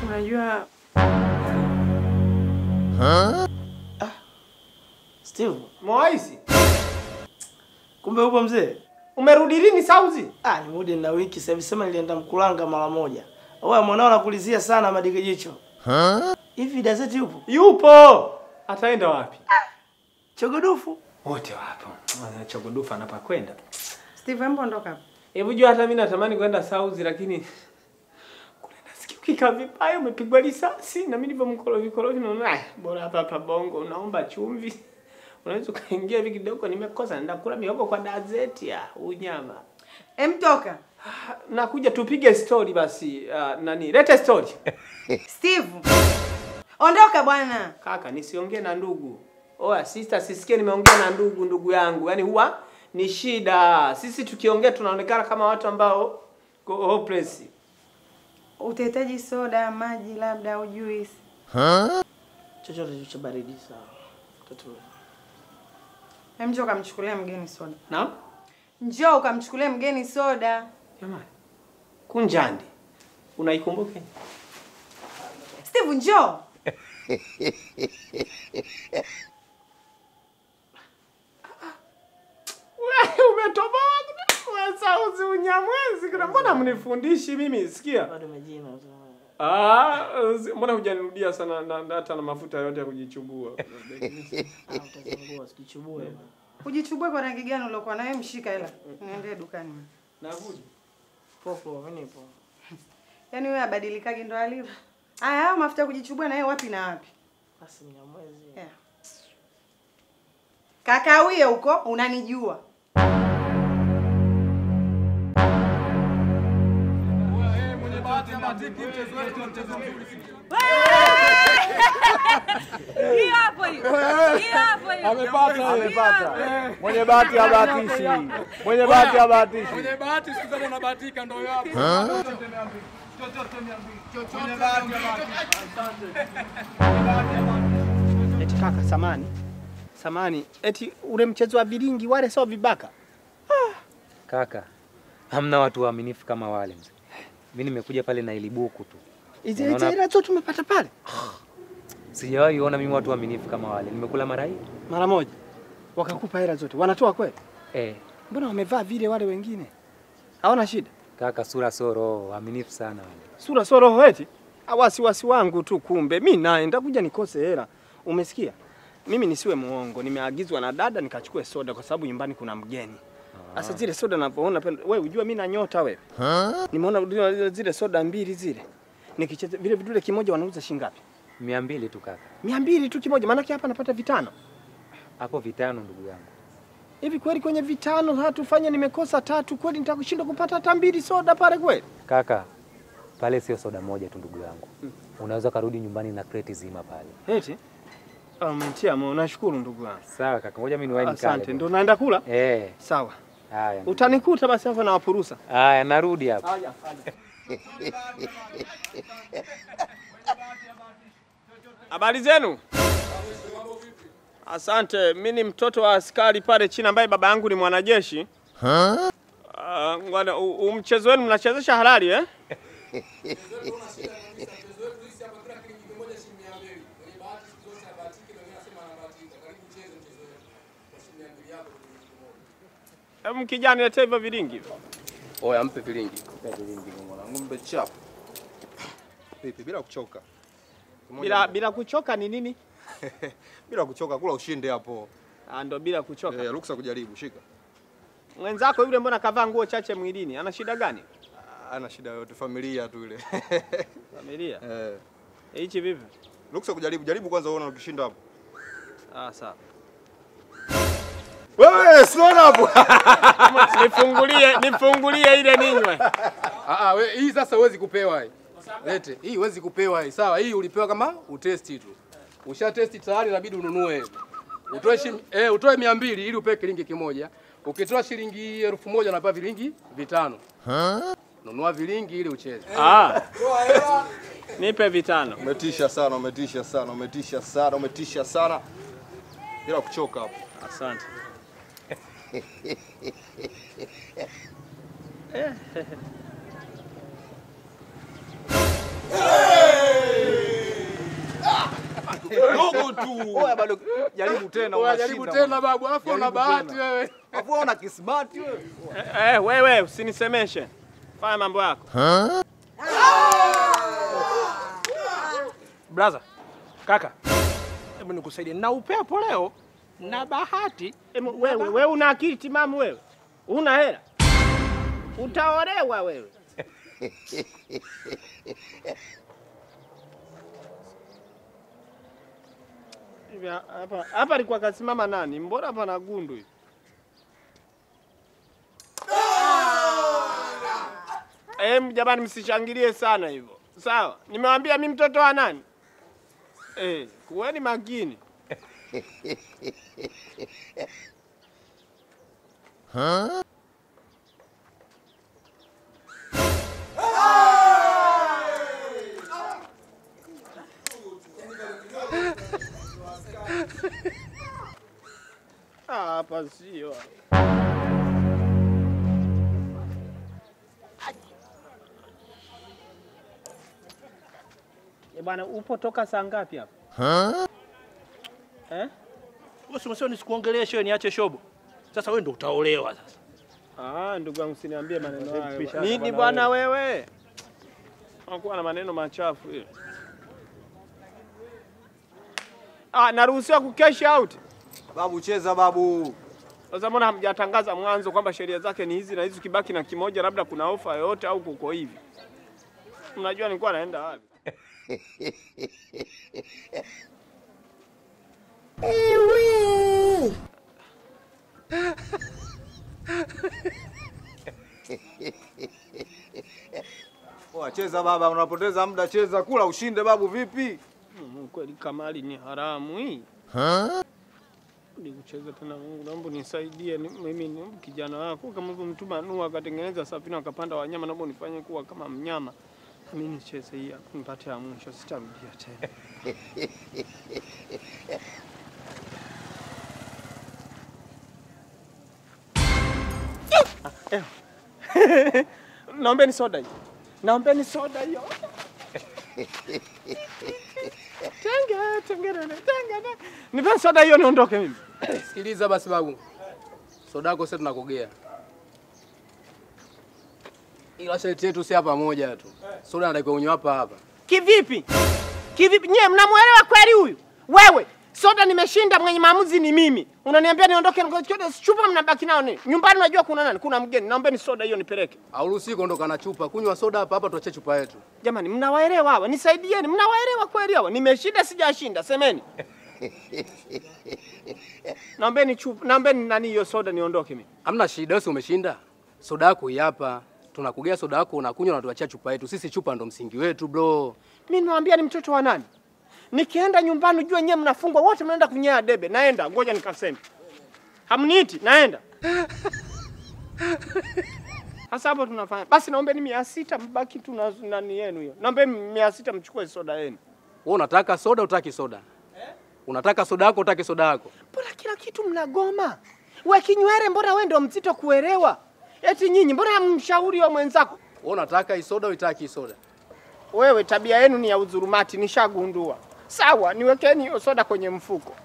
Unajua Steve, Moaisi. Kumbe upo mzee? Umerudi lini Sauzi? Ah, nimerudi na wiki sasa hivi, sema nilienda Mkulanga mara moja. Wewe mwanao anakulizia sana madikijicho. Hivi gazeti yupo? Yupo. Ataenda wapi? Chogodufu. Wote wapo. Chogodufu anapakwenda. Steve, hebu ondoka hapa. Hebu jua hata mimi natamani kwenda Sauzi lakini kule nasikia ukikaa vibaya umepigwa risasi na mimi nilivyo mkorofi korofi naona bora hapa hapa Bongo unaomba chumvi. Unaweza ukaingia hivi kidogo nimekosa naenda kula mihogo kwa gazeti ya unyama. Emtoka. Nakuja tupige story basi. Nani? Lete story. Steve. Ondoka bwana. Kaka nisiongee na ndugu. Oya sister sisikie nimeongea na ndugu yangu. Yaani huwa ni shida. Sisi tukiongea tunaonekana kama watu ambao hopeless. Utahitaji soda, maji labda au juice. Chochote cha baridi sawa. Tatu. Njoo ukamchukulia mgeni soda. Naam? Njoo ukamchukulia mgeni soda. Jamani. Kunjandi. Unaikumbuka? Steve njoo. Wewe umetoboa wewe Sauzi unyamwezi. Kuna mbona mnifundishi mimi sikia? Bado majina. Mbona hujanirudia sana na hata na mafuta yote ya kujichubua. Utazungua usijichubue. Ujichubue kwa rangi gani uliokuwa nayo mshika hela. Niende dukani. Nakuja. Popo mimi nipo. Yaani wewe abadilikagi ndo alivyo. Haya hayo mafuta ya kujichubua na yeye wapi na wapi? Basi mnyamwezi. Yeah. Kakawie huko unanijua. Hiyo hapo hiyo. Hiyo hapo hiyo. Amepata, amepata. Mwenye bahati habahatishi. Mwenye bahati habahatishi. Mwenye bahati siku zote unabahatika ndio hapo. Chochote 200. Mwenye bahati habahatishi. Eti kaka samani. Samani, eti ule mchezo wa biringi wale sio vibaka. Kaka, hamna watu waaminifu kama wale mzee. Mimi nimekuja pale na ilibuku tu. Hizi hela zote tumepata pale? Sijawahi ona mimi watu waaminifu kama wale. Nimekula mara hii. Mara moja. Wakakupa hela zote. Wanatoa kweli? Eh. Mbona wamevaa vile wale wengine? Hawana shida. Kaka sura sio roho, waaminifu sana wale. Sura sio roho eti? Wasiwasi wangu tu kumbe. Mimi naenda kuja nikose hela. Umesikia? Mimi nisiwe muongo. Nimeagizwa na dada nikachukue soda kwa sababu nyumbani kuna mgeni. Sasa zile soda ninapoona wewe unajua mimi na nyota wewe. Nimeona zile soda mbili zile. Nikicheza vile vidole kimoja wanauza shilingi ngapi? 200 tu kaka. 200 tu kimoja maana hapa napata vitano. Hapo vitano ndugu yangu. Hivi kweli kwenye vitano hatufanye nimekosa tatu kweli nitakushindwa kupata hata mbili soda pale kweli? Kaka, pale sio soda moja tu ndugu yangu. Unaweza karudi nyumbani na kreti zima pale. Eti? Umetia moyo, nashukuru ndugu yangu. Sawa kaka, ngoja mimi niwahi nikale. Asante, ndio naenda kula? Eh. Sawa. Haya. Utanikuta basi hapa na wapurusa. Haya, narudi hapa. Haya, haya. Habari zenu? Asante, mimi ni mtoto wa askari pale China ambaye baba yangu ni mwanajeshi. Ngwana mchezo wenu mnachezesha halali eh? Mkijana leta hivyo viringi. Oya mpe viringi. Mpe viringi mwanangu, mpe chapu. Vipi bila kuchoka? Bila kuchoka ni nini? Bila kuchoka kula ushinde hapo. Ah, ndo bila kuchoka. Eh, ruksa kujaribu, shika. Mwenzako yule mbona kavaa nguo chache mwilini? Ana shida gani? Ana shida yote, familia tu ile. Familia? Eh. Hichi vipi? Ruksa kujaribu, jaribu kwanza uone ukishinda hapo. Ah, sawa. Wewe siona hapo. Nifungulie ile ninywe. Ah, wewe hii sasa huwezi kupewa hii. Lete, hii huwezi kupewa hii. Sawa, hii ulipewa kama utesti tu. Usha testi tayari inabidi ununue. Utoe utoe 200 ili upewe kilingi kimoja. Ukitoa shilingi 1000 unapewa vilingi 5. Nunua vilingi ili ucheze. Ah. Nipe 5. Umetisha sana, umetisha sana, umetisha sana, umetisha sana. Bila kuchoka hapo. Asante. tu. Oya bado jaribu tena unashinda. Jaribu tena babu, alafu una bahati wewe. Alafu una kismati wewe. Wewe usinisemeshe. Fanya mambo yako. Brother, kaka. Hebu nikusaidie. Na upepo leo na bahati. Wewe una akili timamu wewe? Una hela? Utaolewa wewe. Hivi hapa alikuwa kasimama nani? Mbona hapa na gundu hivi? Jamani msishangilie sana hivyo. Sawa? Nimewaambia mimi mtoto wa nani? Kuweni makini. Hapa sio. Bwana upo toka saa ngapi hapa? Wewe umesema nisikuongelee show niache shobo. Sasa wewe ndio utaolewa sasa. Ndugu yangu usiniambie maneno hayo. Nini bwana wewe? Unakuwa na maneno machafu hiyo. Naruhusiwa ku cash out. Babu cheza babu. Sasa mbona hamjatangaza mwanzo kwamba sheria zake ni hizi na hizi, ukibaki na kimoja labda kuna ofa yoyote au kuko hivi? Mnajua nilikuwa naenda wapi? Poa, cheza baba, unapoteza muda, cheza kula ushinde babu vipi? Kweli kamali ni haramu hii. Ni kucheza tena. Mungu naomba nisaidie mimi ni kijana wako, kama mtuma Nuhu akatengeneza safina akapanda wanyama, naomba unifanye kuwa kama mnyama. Mimi nicheze hii hapo nipate ya mwisho, sitarudia tena. Naombeni soda hiyo. Naombeni soda hiyo. Tenge, tenge, tenge. Nipe soda hiyo niondoke mimi. Sikiliza basi babu. Soda yako sasa tunakogea. Ila sharti yetu si hapa moja tu. Soda anatakiwa unywe hapa hapa. Kivipi? Kivipi? Nyie mnamuelewa kweli huyu? Wewe, soda nimeshinda, mwenye maamuzi ni mimi. Unaniambia niondoke nikachukue chupa, mnabaki nao nini? Nyumbani unajua kuna nani? Kuna mgeni. Naombeni soda hiyo nipeleke. Hauruhusi kuondoka na chupa. Kunywa soda hapa hapa, tuache chupa yetu. Jamani, mnawaelewa hawa? Nisaidieni, mnawaelewa kweli hawa? Nimeshinda sijashinda, semeni. Naombeni chupa, naombeni nani hiyo soda niondoke mimi. Hamna shida, wewe umeshinda. Soda yako hii hapa. Tunakugea soda yako unakunywa na tuachia chupa yetu. Sisi chupa ndo msingi wetu bro. Mimi nawaambia ni mtoto wa nani? Nikienda nyumbani ujue nyewe mnafungwa wote, mnaenda kunyea debe. Naenda, ngoja nikaseme. Hamniiti, naenda. Sasa hapo tunafanya. Basi naombeni 600 mbaki tu na nani yenu hiyo. Naombeni 600 mchukue soda yenu. Wewe unataka soda utaki soda? Unataka soda yako utaki soda yako? Mbona kila kitu mnagoma? Wewe kinywere, mbona wewe ndio mzito kuelewa? Eti nyinyi mbona mshauri wa mwenzako? Wewe unataka hii soda uitaki soda? Wewe tabia yenu ni ya udhurumati, nishagundua. Sawa, niwekeni hiyo soda kwenye mfuko.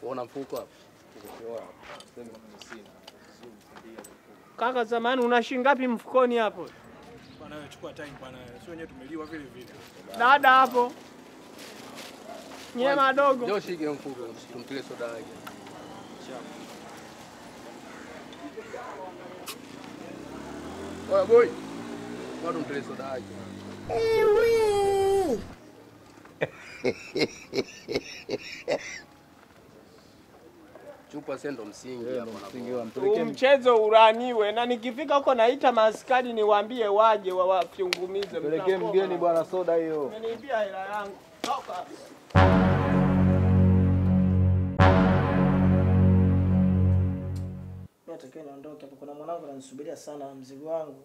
Unaona mfuko hapo? Kaka zamani una shilingi ngapi mfukoni hapo? Bwana wewe chukua time bwana. Sio wenyewe tumeliwa vile vile. Dada hapo. Nyema dogo. Njoo shike mfuko, tumtilie soda yake. Oya boy. Bado mtilie soda yake. Chupa sio ndo msingi hapa na mchezo uraniwe, na nikifika huko naita maaskari niwaambie waje wawafyungumize. Pelekee mgeni bwana soda hiyo. Umeniibia hela yangu. Toka. Mimi natakiwa niondoke hapo, kuna mwanangu ananisubiria sana, mzigo wangu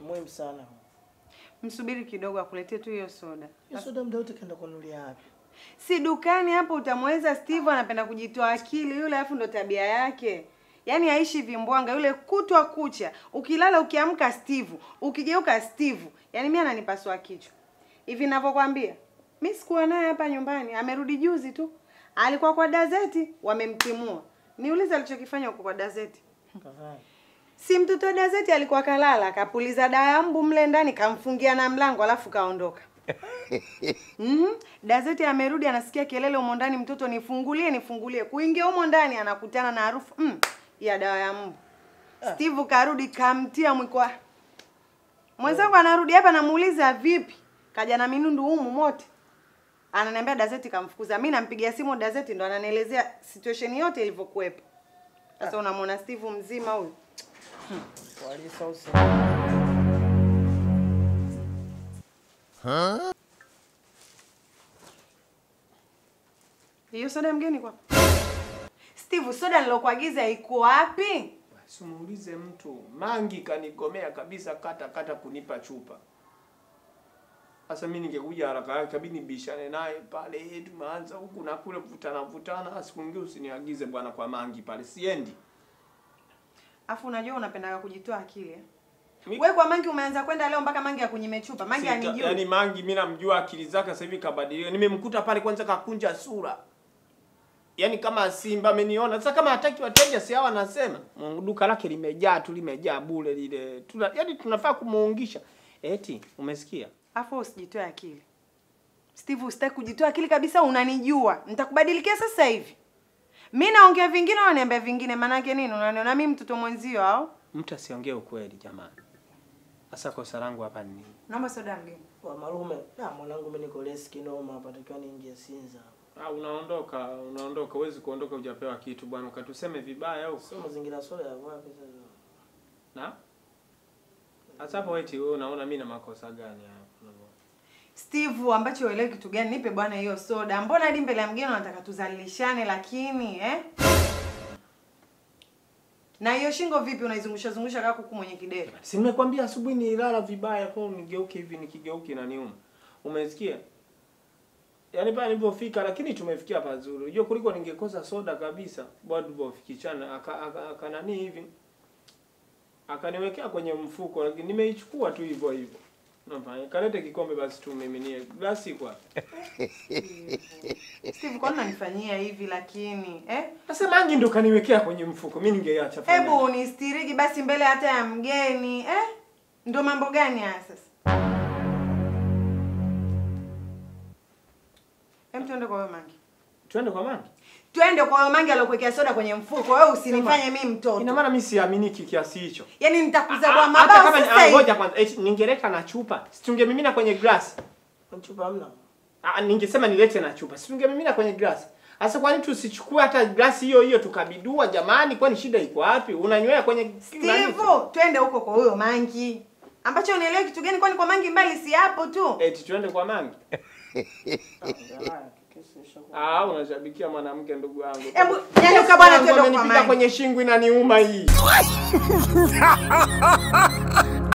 muhimu sana. Msubiri kidogo akuletee tu hiyo soda. Hiyo soda muda wote kaenda kununulia wapi? Si dukani hapo utamweza Steve anapenda kujitoa akili yule, afu ndo tabia yake. Yaani aishi vimbwanga yule kutwa kucha. Ukilala ukiamka Steve, ukigeuka Steve. Yaani mimi ananipasua kichwa. Hivi ninavyokuambia, mimi sikuwa naye hapa nyumbani, amerudi juzi tu. Alikuwa kwa Dazeti, wamemtimua. Niulize alichokifanya huko kwa Dazeti. Si mtoto wa Dazeti alikuwa kalala, akapuliza dawa ya mbu mle ndani, kamfungia na mlango alafu kaondoka. Dazeti amerudi anasikia kelele humo ndani, mtoto nifungulie nifungulie. Kuingia humo ndani anakutana na harufu ya dawa ya mbu. Steve karudi kamtia mwiko. Mwenzangu anarudi hapa namuuliza vipi? Kaja na minundu humu mote. Ananiambia Dazeti kamfukuza. Mimi nampigia simu Dazeti ndo ananielezea situation yote ilivyokuwepo. Sasa unamwona Steve mzima huyu. Hiyo soda mgeni kwa? Steve, soda nilokuagiza iko wapi? Simuulize mtu. Mangi kanigomea kabisa kata kata kunipa chupa. Sasa mimi ningekuja haraka haraka kabidi nibishane naye pale, tumeanza huku na kule kuvutana vutana. Siku nyingine usiniagize bwana kwa Mangi pale, siendi. Afu unajua unapenda kujitoa akili. Wewe kwa Mangi umeanza kwenda leo mpaka Mangi akunyime chupa. Mangi anijui. Yaani Mangi mimi namjua akili zake sasa hivi kabadilika. Nimemkuta pale kwanza kakunja sura. Yaani kama simba ameniona. Sasa kama hataki wateja si hawa anasema. Mungu duka lake limejaa tu, limejaa bure lile. Yaani tunafaa kumuungisha. Eti umesikia? Afu usijitoe akili. Steve usitaki kujitoa akili kabisa, unanijua. Nitakubadilikia sasa hivi. Mimi naongea vingine unaniambia vingine, maana yake nini? Unaniona mimi mtoto mwenzio au? Mtu asiongee ukweli jamani. Sasa kosa langu hapa ni nini? Naomba soda mgeni. Wa malume, na mwanangu mimi niko leski noma hapa, takiwa niingie Sinza. Ah, unaondoka, unaondoka, huwezi kuondoka hujapewa kitu bwana, ukatuseme vibaya au? Sio mazingira soda ya wapi sasa? Na? Sasa hapo eti wewe unaona mimi na makosa gani hapo? Steve, ambacho uelewi kitu gani? Nipe bwana hiyo soda. Mbona hadi mbele ya mgeni unataka tuzalishane lakini eh? Na hiyo shingo vipi unaizungusha zungusha kama kuku mwenye kideri? Si nimekwambia asubuhi nilala vibaya kwa nigeuke hivi nikigeuke inaniuma. Umesikia? Yaani pale nilipofika lakini tumefikia pazuri. Unajua kuliko ningekosa soda kabisa. Bwana tulipofikichana aka nani hivi. Akaniwekea kwenye mfuko lakini nimeichukua tu hivyo hivyo. Unafanya kalete kikombe basi tu miminie glasi kwa. Steve, kwa nini unanifanyia hivi lakini eh? Sasa Mangi ndo kaniwekea kwenye mfuko, mimi ningeacha fanya. Hebu unistiriji basi mbele hata ya mgeni eh? Ndo mambo gani haya sasa? Hem, tuende kwa wewe Mangi. Tuende kwa Mangi? Twende kwa Mangi aliyokuwekea soda kwenye mfuko. Wewe usinifanye mimi mtoto. Ina maana mimi siaminiki kiasi hicho. Yaani nitakuza kwa mabao sasa. Hata kama ngoja kwanza, ningeleta na chupa. Si tungemimina kwenye glass. Chupa hamna. Ah, ningesema nilete na chupa. Si tungemimina kwenye glass. Sasa kwa nini tusichukue hata glass hiyo hiyo tukabidua jamani? Kwani shida iko wapi? Unanywea kwenye Steve, twende huko kwa huyo Mangi. Ambacho unielewe kitu gani? Kwani kwa Mangi mbali si hapo tu? Eti twende kwa Mangi. Ah, unashabikia mwanamke ndugu yangu. Hebu nyanyuka bwana twende kwa Mangi. Kwenye shingo inaniuma hii.